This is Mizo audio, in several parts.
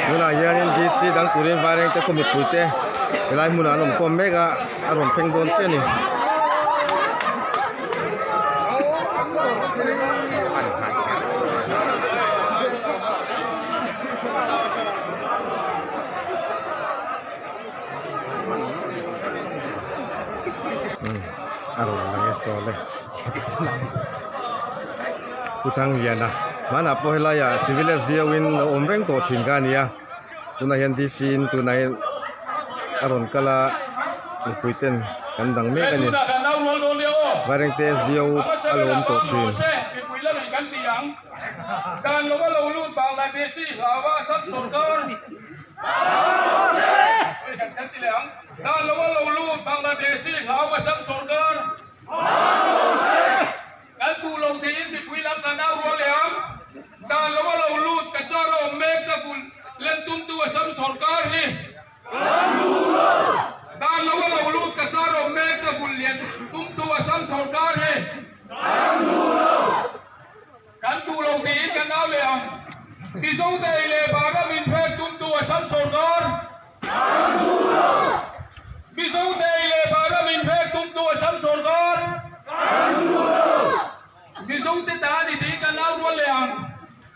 Tunah hianin DC dang turin vairengte khaw mipui te helai hmunah an awm khawm mek a a rawn thleng dawn chiah a ni. A rawn lang e sawn e Pu Thangliana hmanah pawh helaiah civil SDO in lo awm reng tawh thin kha a ni a tunah hian DC in tunah hian a rawn kal a mipui ten kan dang mek a ni Vairengte SDO a lo awm tawh thin. Dan lo a lo lut Bangladeshi hlau Assam sorkar kan duh lo tiin mipui lam kan au rual leh ang. Dan lo a lo lut ka char a awm mek ka kulh len tumtu Assam sorkar hi Dan lo a lo lut ka char a awm mek ka kulh lian tumtu Assam sorkar hi kan duh lo tiin kan au leh ang. Mizo te ei leh bar a min pek tumtu Assam sorkar Mizo te ei leh bara min pek tumtu Assam sorkar Mizo te ta a ni tiin kan au rual leh ang.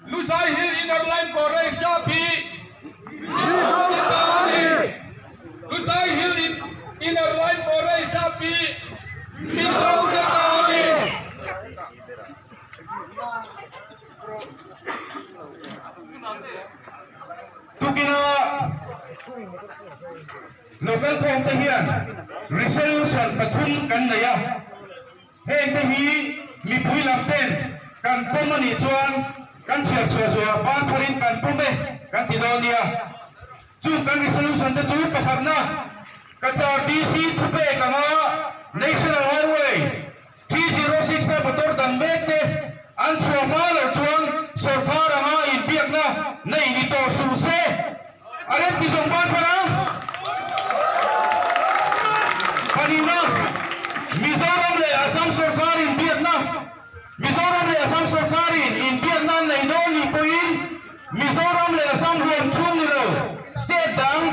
Lusai Hill Inner Line Forest Shop hi Mizo te ta a ni. Lusai Hill Inner Line Forest Shop hi Mizo te ta a ni. Tukina local khawm te hian resolution pathum kan nei a, heng te hi mipui lam ten kan pawm a nih chuan kan chhiar chhuah zuah ban pharin kan pawm e kan ti dawn nia. Chung kan resolution te chu pakhatna Cachar DC thupek anga National Highway 306 a motor dang mek te an chhuah hma loh chuan sawrkar anga inbiakna nei ni tawh suh se. A rem ti zawng ban phan ang. Pahnihna, Mizoram leh Assam sawrkar inbiakna Mizoram leh Assam sawrkarin inbiakna an nei dawn nih pawhin Mizoram leh Assam huam chhung ni lo state dang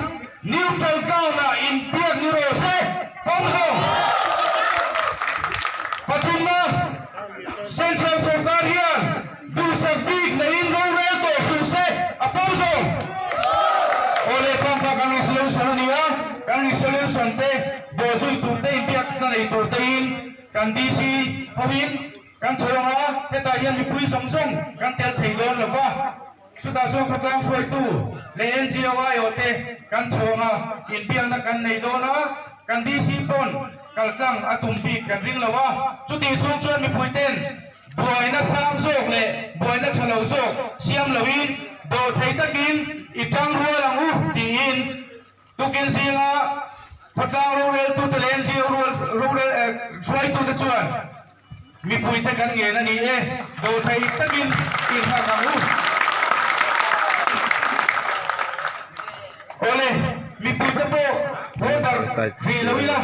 neutral ground-ah inbiak ni rawh se, pawm zawng. Pathumna, Central sawrkar hian duhsak bik neiin rorel tawh suh se, a pawm zawng. Aw leh pawmpa kan resolution a ni a, kan resolution te bawhzui tur te inbiakna nei tur tein kan DC hoin Kan chho ang a, hetah hian mipui zawng zawng kan tel thei dawn lo va, chutah chuan khawtlang hruaitu leh NGO aiawh te kan chho ang a, inbiakna kan nei dawn a, kan DC pawn kaltlang a tum bik kan ring lo a, chutih chhung chuan mipui ten buaina sang zawk leh buaina tha lo zawk siam loin dawhthei takin i tang rual ang u tiin Tukin zinga khawtlang roreltute leh NGO rorel hruaitute chuan mipuite kan ngen a ni e, dawhthei takin inhak ang u. Awle, mipuite pawh haw darh hrih lo ila.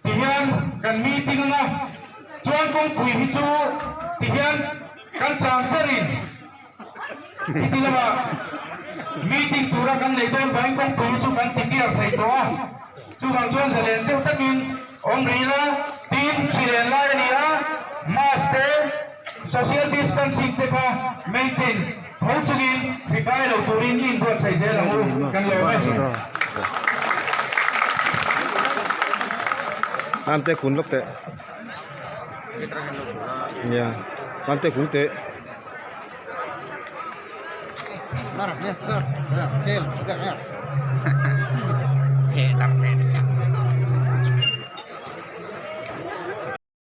Tihian kan meeting anga chuan kawngpui hi chu tihian kan chang berin heti lama meeting tura kan nei dawn vangin kawngpui hi chu kan ti clear thei tawh a, chuvang chuan zalen deuh takin awm rih ila tin hrilen lai a ni a, mask te social distancing te kha maintain tho chungin hri kai lo turin i inbuatsaih zel ang u kan lawm e. Amte kun lawk teh. Nia. Amte kun teh.